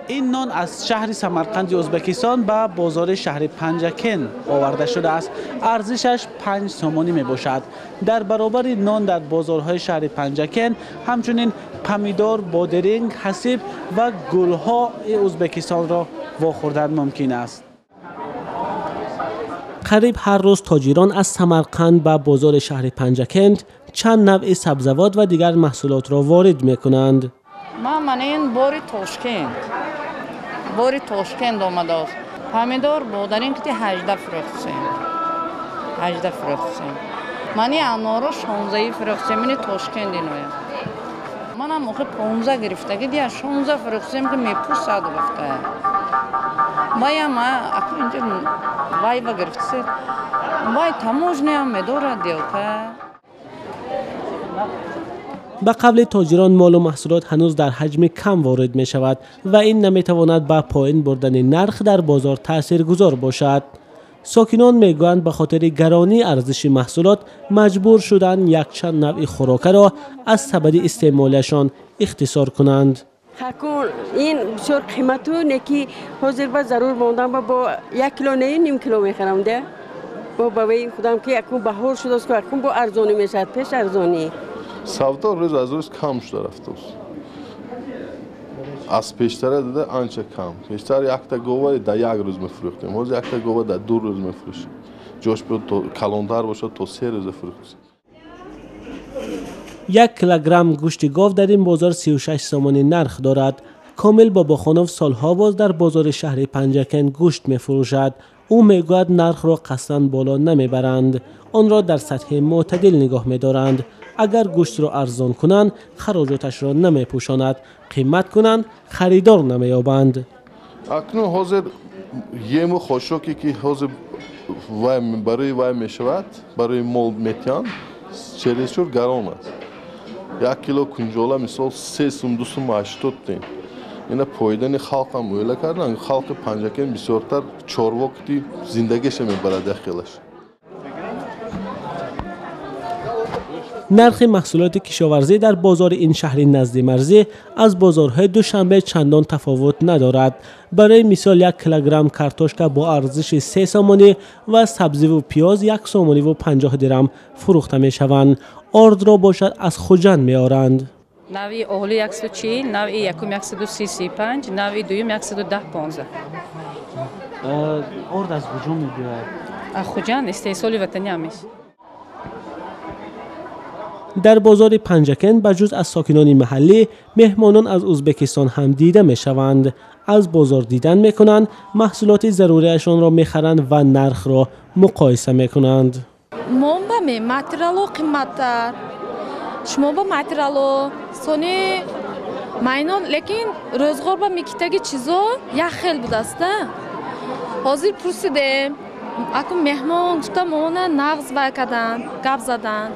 Ин нон аз шаҳри Самарқанди Ӯзбекистон ба бозори шаҳри Панҷакент оварда шудааст. Арзишаш 5 сомонӣ мебошад. Дар баробари нон дар бозорҳои шаҳри Панҷакент ҳамчунин помидор, бодиринг, ҳасиб ва гулҳои Ӯзбекистонро вохӯрдан мумкин аст. Қариб ҳар рӯз тоҷирон аз Самарқанд ба бозори шаҳри Панҷакент чанд навъи сабзавот ва дигар маҳсулотро ворид мекунанд. Ман ин бори Тошкент. Бори Тошкент омадааст. Помидор бодиринг ки 18 фурӯхтем. 18 фурӯхтем. Мани аноро 16 фурӯхтем, ини Тошкент иноя. Манам охи 15 гирифтаги дия 16 фурӯхтем ки мепурсад гуфта. Ваям аку инҷа вайва гирифтсе. Вай таможняам медорад делка. Ба қавли тоҷирон молу маҳсулот ҳанӯз дар ҳаҷми кам ворид мешавад ва ин наметавонад ба поин бурдани нарх дар бозор таъсиргузор бошад. Сокинон мегӯянд ба хотири гаронии арзиши маҳсулот маҷбур шуданд якчанд навъи хӯрокаро аз сабади истеъмолиашон ихтисор кунанд. Ҳакун ин бисёр қимату неки ҳозир ба зарур мондам бо 1 кило не ним кило мехарам де. Бо ба вай худам ки акун баҳор шудааст, акун бо арзонӣ мешавад, пеш арзонӣ. Савдо рӯз аз рӯз кам шуда рафтааст. Аз пештара дида анча кам. Пештар якта гова дар як рӯз мефурӯхтем, ҳозир якта гова дар 2 рӯз мефурӯшем. Ҷош калонтар бошад то 3 рӯза фурӯхтем. 1 килограмм гӯшти гов дар ин бозор 36 сомонӣ нарх дорад. Комил Бобохонов солҳо боз дар бозори шаҳри Панҷакент гӯшт мефурӯшад. Ӯ мегӯяд нархро қасдан боло намебаранд, онро дар сатҳи мӯътадил нигоҳ медоранд. Агар гӯштро арзон кунанд, хароҷоташро намепӯшонад, қимат кунанд, харидор намеёбанд. Акнун ҳозир ему хошоке ки ҳозир барои вай мешавад, барои мол метиҳанд, чересчур гарон аст. 1 кило кунҷола мисол 3 сум, 2 сум 80 тин. Ина поидани халқам ӯйла кардан, халқи Панҷакент бисёртар чорвоқти зиндагиша мебарад як хелаш. Нархи маҳсулоти кишоварзӣ дар бозори ин шаҳри наздимарзӣ аз бозорҳои Душанбе чандон тафовут надорад. Барои мисол 1 килограмм картошка бо арзиши 3 сомонӣ ва сабзиву пиёз 1 сомониву 50 дирам фурӯхта мешаванд. Ордро бошад аз Хуҷанд меоранд. Навъи оҳли 140, навъи якум 135, навъи дуюм 110-15. Орд аз куҷо мебиёяд? Аз Хуҷанд, истеҳсоли ватанӣ ҳамеш. Дар бозори Панҷакент ба ҷуз аз сокинони маҳаллӣ меҳмонон аз Ӯзбекистон ҳам дида мешаванд. Аз бозор дидан мекунанд, маҳсулоти заруриашонро мехаранд ва нархро муқоиса мекунанд. Момбаме материало қимматтар, шумо ба материало сони майнон, лекин рӯзғор ба микитаги чизо як хел будаста. Ҳозир пурсидем, акун меҳмон гуфта моона нағз вай карданд, гап заданд.